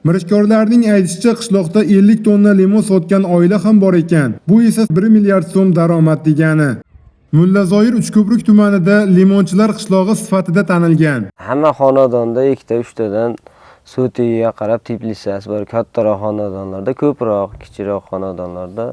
Mirishkorlarning aytishicha, qishloqda 50 tonna limon sotgan oila ham bor ekan. Bu esa 1 milliard so'm daromad degani. Mullazoir Uchko'prik tumanida limonchilar qishlog'i sifatida tanilgan. Hamma xonadonda ikkita, uchtadan sotiga qarab teplitsasi bor. Kattaroq xonadonlarda ko'proq, kichikroq xonadonlarda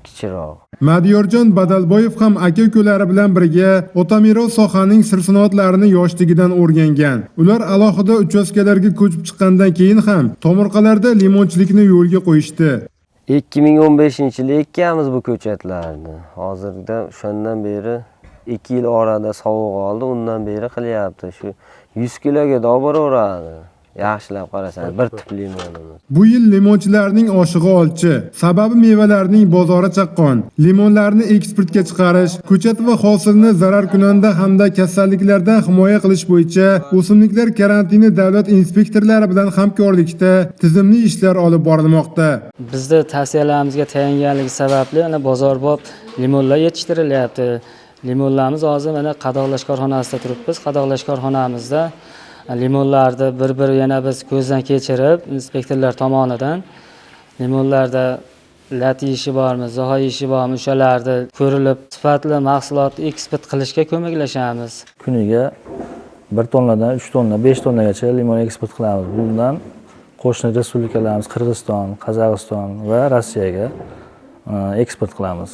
kichikroq. Madiyorjon Badalboyev ham aka-ukalari bilan birga otameros sohaning sir-sinoatlarini yoshligidan o'rgangan. Ular alohida uchastkalarga ko'chib chiqqandan keyin ham tomorqalarda limonchilikni yo'lga qo'yishdi. 2015-yili ekkamiz bu ko'chatlarni. Hozirda o'shandan beri 2 yil orada sovuq oldi, undan beri qilyapti. Shu 100 kiloga boraveradi. Yaxshilab qarasangiz, bir tip limonimiz. Bu yil limonchilarning oshig'i olchi. Sababi mevalarning bozori chaqqon. Limonlarni eksportga chiqarish, ko'chat va hosilni zararkunanda hamda kasalliklardan himoya qilish bo'yicha o'simliklar karantini davlat inspektorlari bilan hamkorlikda tizimli ishlar olib borilmoqda. Bizda tavsiyalarimizga tayanganligi sababli ana bozorbop limonlar yetishtirilyapti. Limonlarimiz hozir mana qadoqlash korxonasida turibmiz. Qadoqlash korxonamizda limonlarni bir-bir yana biz ko'zdan kechirib, inspektorlar tomonidan limonlarda lat yeyishi bormi, zaho yeyishi bormi, o'shalarni ko'rilib, sifatli mahsulotni eksport qilishga ko'maklashamiz. Kuniga 1 tonnadan 3 tonna, 5 tonnagacha limon eksport qilamiz. Bundan qo'shni respublikalarimiz Qirg'iziston, Qozog'iston va Rossiyaga eksport qilamiz.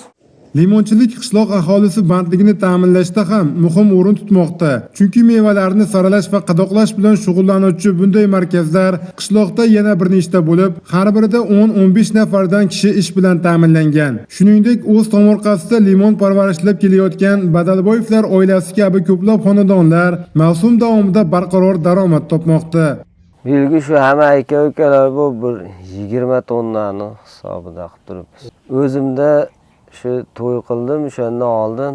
Limonchilik qishloq aholisi bandligini ta'minlashda ham muhim o'rin tutmoqda. Chunki mevalarni saralash va qadoqlash bilan shug'ullanuvchi bunday markazlar qishloqda yana bir nechta bo'lib, har birida 10-15 nafardan kishi ish bilan ta'minlangan. Shuningdek, o'z tomorqasida limon parvarishlab kelayotgan Badalboyevlar oilasi kabi ko'plab xonadonlar mavsum davomida barqaror daromad topmoqda. Belgi shu hamma aka-ukalar bu bir 20 tonnani hisobida qilib turibmiz. O'zimda shu to'y qildim, o'shandan oldin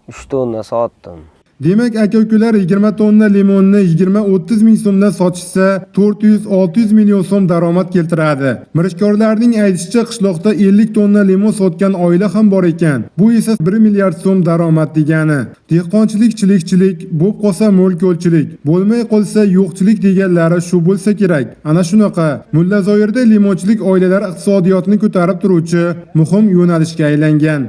3 tonna sotdim. Demak, aka-ukalar 20 tonna limonni 20-30 ming so'mdan sotishsa, 400-600 million so'm daromad keltiradi. Mirishkorlarning aytishicha, qishloqda 50 tonna limon sotgan oila ham bor ekan. Bu esa 1 milliard so'm daromad degani. Dehqonchilik chilikchilik, bo'p qolsa mo'l-ko'lchilik, bo'lmay qolsa yo'qchilik deganlari shu bo'lsa kerak. Ana shunaqa Mullazoirda limonchilik oilalar iqtisodiyotini ko'tarib turuvchi muhim yo'nalishga aylangan.